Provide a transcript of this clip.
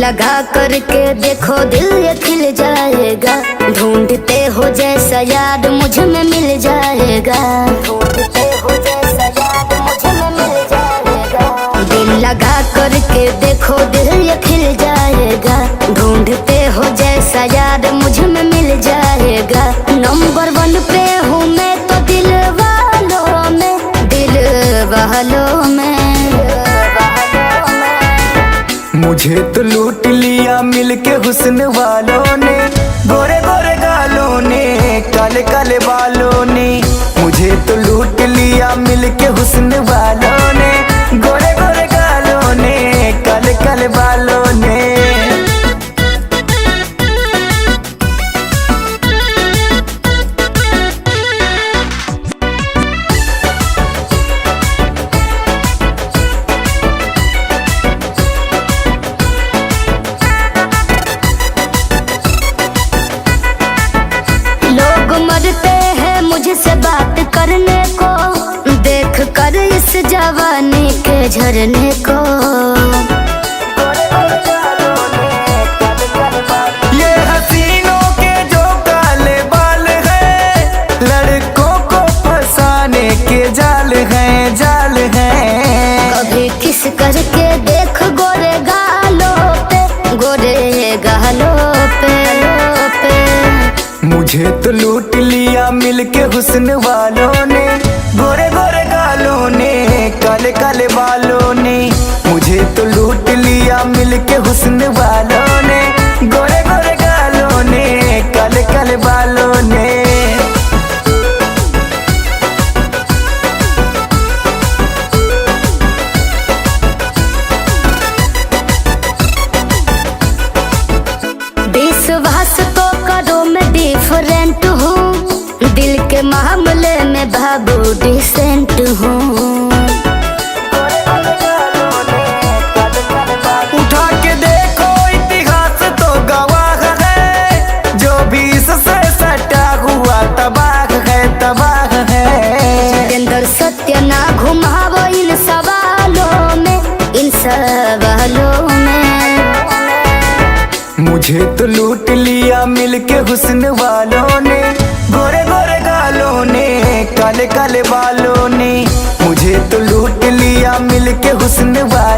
लगा करके देखो दिल ये खिल जाएगा, ढूंढते हो जैसा यार मुझ में मिल जाएगा, ढूंढते हो जैसा यार मुझ में मिल जाएगा। दिल लगा करके देखो दिल ये खिल जाएगा, ढूंढते हो जैसा यार मुझ में मिल जाएगा। नंबर 1 पे हूँ मैं तो दिल वालों में, दिल वालों में। मुझे तो लूट लिया मिलके हुस्न वालों ने, गोरे गोरे गालों ने, काले काले बालों ने। मुझे तो लूट लिया मिलके हुस्न वालों ने, गोरे गोरे गालों ने, काले काले बालों ने। लोग मरते हैं मुझसे बात करने को, देख कर इस जवानी के झरने को। ये हसीनों के जो काले बाल हैं, लड़कों को फंसाने के जाल हैं, जाल हैं। कभी किस करके देख गोरे गालों पे, गोरे गालों पे, पे। मुझे तो लूट लिया मिलके हुस्न वालों ने, गोरे गोरे गालों ने, काले काले बालों ने। मुझे तो लूट लिया मिलके हुस्न वालों ने, गोरे गोरे गालों ने, काले काले बालों ने। विश्वास तो करो मैं डिफरेंट हूँ, दिल के मामले में बाबू डिसेंट हूँ। उठा के देखो इतिहास तो गवाह है, जो भी इससे सटा हुआ तबाह है, तबाह है। जितेंद्र सत्य ना घुमावो इन सवालों में, इन सवालों में। मुझे तो लूट लिया मिलके हुस्न वालों ने, गोरे गोरे गालों ने, काले काले बालों ने। मुझे तो लूट लिया मिलके हुस्न वालों